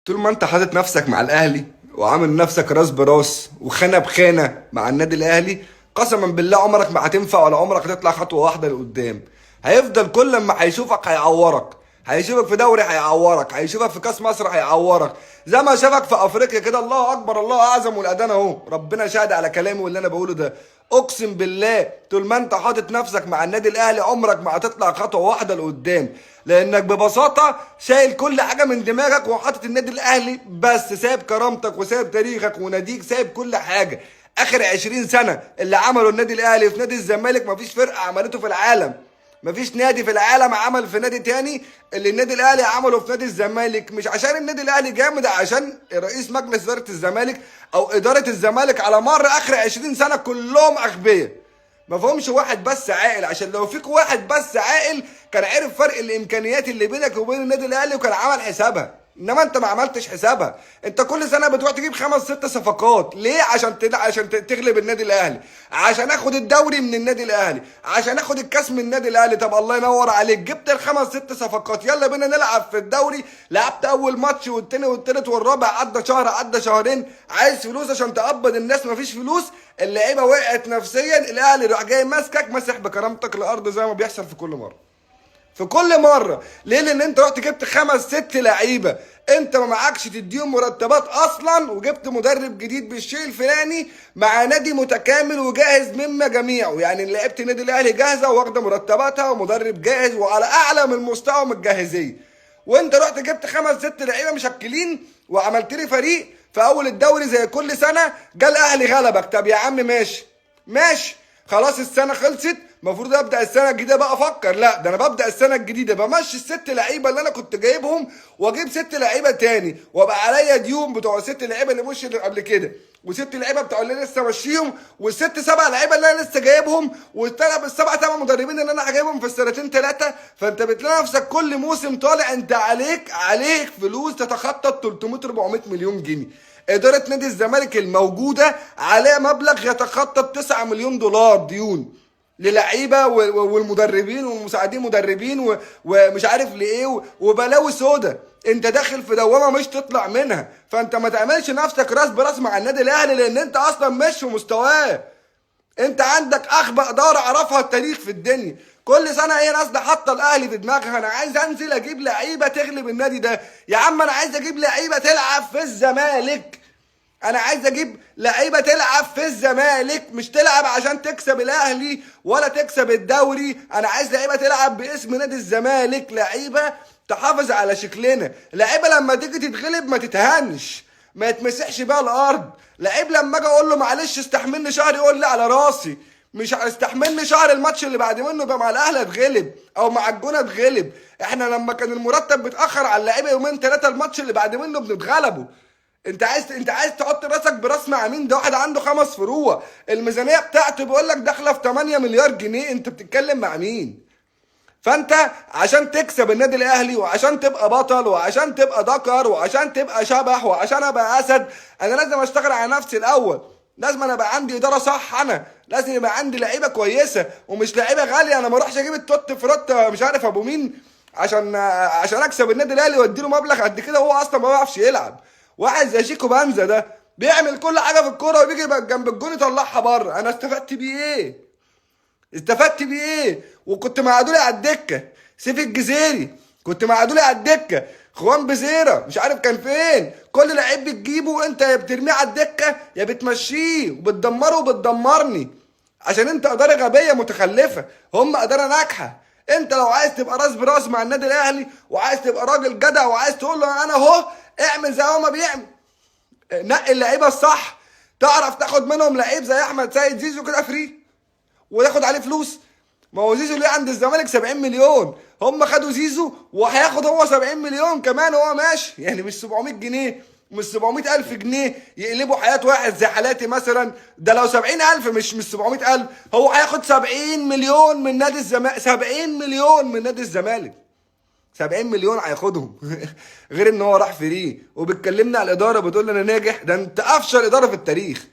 طول ما انت حاطط نفسك مع الاهلي وعامل نفسك راس براس وخانه بخانة مع النادي الاهلي، قسما بالله عمرك ما هتنفع ولا عمرك هتطلع خطوة واحدة لقدام. هيفضل كل ما هيشوفك هيعورك، هيشوفك في دوري هيعورك، هيشوفك في كاس مصر هيعورك، زي ما شافك في افريقيا كده. الله اكبر الله اعظم والاذان اهو، ربنا شاهد على كلامي واللي انا بقوله ده. اقسم بالله طول ما انت حاطط نفسك مع النادي الاهلي عمرك ما هتطلع خطوة واحدة لقدام، لانك ببساطة شايل كل حاجة من دماغك وحاطط النادي الاهلي بس، سايب كرامتك وسايب تاريخك وناديك، سايب كل حاجة. اخر 20 سنة اللي عمله النادي الاهلي في نادي الزمالك مفيش فرقه عملته في العالم، مفيش نادي في العالم عمل في نادي تاني اللي النادي الاهلي عمله في نادي الزمالك. مش عشان النادي الاهلي جامد، عشان رئيس مجلس ادارة الزمالك او ادارة الزمالك على مر اخر 20 سنة كلهم اغبياء، ما فيهمش واحد بس عاقل. عشان لو فيك واحد بس عاقل كان عرف فرق الامكانيات اللي بينك وبين النادي الاهلي وكان عمل حسابها، انما انت ما عملتش حسابها. انت كل سنة بتروح تجيب 5 6 صفقات ليه؟ عشان تغلب النادي الاهلي، عشان اخد الدوري من النادي الاهلي، عشان اخد الكاس من النادي الاهلي. طب الله ينور عليك، جبت ال5 6 صفقات، يلا بينا نلعب في الدوري. لعبت اول ماتش والتاني والتالت والرابع، عدى شهر عدى شهرين، عايز فلوس عشان تقبض الناس، مفيش فلوس، اللعيبة وقعت نفسيا، الاهلي راح جاي ماسكك مسح بكرامتك الارض زي ما بيحصل في كل مرة. في كل مرة. ليه؟ لان انت رحت جبت 5 6 لعيبة انت ما معكش تديهم مرتبات اصلا، وجبت مدرب جديد بالشيء الفلاني مع نادي متكامل وجاهز مما جميعه، يعني لعيبة النادي الاهلي جاهزة واخده مرتباتها ومدرب جاهز وعلى اعلى من مستوى من الجاهزيه، وانت رحت جبت 5 6 لعيبة مشكلين وعملت لي فريق في اول الدوري زي كل سنة، جه الاهلي غلبك. طب يا عم ماشي ماشي خلاص، السنة خلصت، المفروض ابدا السنة الجديدة بقى افكر. لا، ده انا ببدا السنة الجديدة بمشي ال6 لعيبة اللي انا كنت جايبهم واجيب 6 لعيبة تاني، وابقى عليا ديون بتوع ال6 لعيبة اللي مشي اللي قبل كده، و6 لعيبة بتوع اللي لسه ماشيهم، وال6 7 لعيبة اللي انا لسه جايبهم، والسبع 8 مدربين اللي انا جايبهم في السنتين 3. فانت بتلاقي نفسك كل موسم طالع انت عليك فلوس تتخطى 300 400 مليون جنيه. إدارة نادي الزمالك الموجودة عليها مبلغ يتخطى 9 مليون دولار ديون للعيبة والمدربين والمساعدين مدربين ومش عارف لإيه وبلاوي سودا. انت داخل في دوامة مش تطلع منها، فانت ما تعملش نفسك راس براس مع النادي الاهلي لان انت اصلا مش في مستواه. انت عندك اغبى ادارة عرفها التاريخ في الدنيا. كل سنة هي نازله حاطه الاهلي في دماغها، انا عايز انزل اجيب لعيبة تغلب النادي ده. يا عم انا عايز اجيب لعيبة تلعب في الزمالك، انا عايز اجيب لعيبة تلعب في الزمالك، مش تلعب عشان تكسب الاهلي ولا تكسب الدوري. انا عايز لعيبة تلعب باسم نادي الزمالك، لعيبة تحافظ على شكلنا، لعيبة لما تيجي تتغلب ما تتهنش، ما يتمسحش بيها الارض، لعيب لما اجي اقول له معلش استحملني شهر يقول لي على راسي، مش استحملني شهر الماتش اللي بعد منه يبقى مع الاهلي اتغلب او مع الجونه اتغلب. احنا لما كان المرتب بيتاخر على اللعيبة يومين 3 الماتش اللي بعد منه بنتغلبوا. انت عايز تحط راسك براس مع مين؟ ده واحد عنده 5 فروع، الميزانية بتاعته بيقول لك داخله في 8 مليار جنيه، انت بتتكلم مع مين؟ فانت عشان تكسب النادي الاهلي وعشان تبقى بطل وعشان تبقى ذكر وعشان تبقى شبح وعشان ابقى اسد، انا لازم اشتغل على نفسي الاول، لازم انا ابقى عندي ادارة صح، انا لازم يبقى عندي لعيبة كويسة ومش لعيبة غالية. انا ما اروحش اجيب التوت فروت مش عارف ابو مين عشان اكسب النادي الاهلي واديله مبلغ قد كده وهو اصلا ما بيعرفش يلعب. واحد زي شيكو بانزا ده بيعمل كل حاجة في الكورة وبيجي جنب الجون يطلعها بره، انا استفدت بيه ايه؟ استفدت بيه ايه؟ وكنت مع دولي على الدكة، سيف الجزيري كنت مع دولي على الدكة، خوان بزيره مش عارف كان فين. كل لعيب بتجيبه انت يا بترميه على الدكة يا بتمشيه وبتدمره وبتدمرني، عشان انت ادارة غبية متخلفة، هم ادارة ناجحة. انت لو عايز تبقى راس براس مع النادي الاهلي وعايز تبقى راجل جدع وعايز تقول له انا اهو، اعمل زي ما بيعمل، نقي اللعيبة الصح، تعرف تاخد منهم لعيب زي احمد سيد زيزو كده free وياخد عليه فلوس. ما هو زيزو ليه عند الزمالك 70 مليون، هم خدوا زيزو وهياخد هو 70 مليون كمان وهو ماشي، يعني مش 700 جنيه، مش 700 ألف جنيه يقلبوا حياة واحد زي حالاتي مثلا. ده لو 70 ألف مش 700 ألف، هو هياخد 70 مليون من نادي الزمالك، 70 مليون من نادي الزمالك، 70 مليون هياخدهم غير ان هو راح free. وبتكلمنا على الادارة بتقول انا ناجح، ده انت افشل ادارة في التاريخ.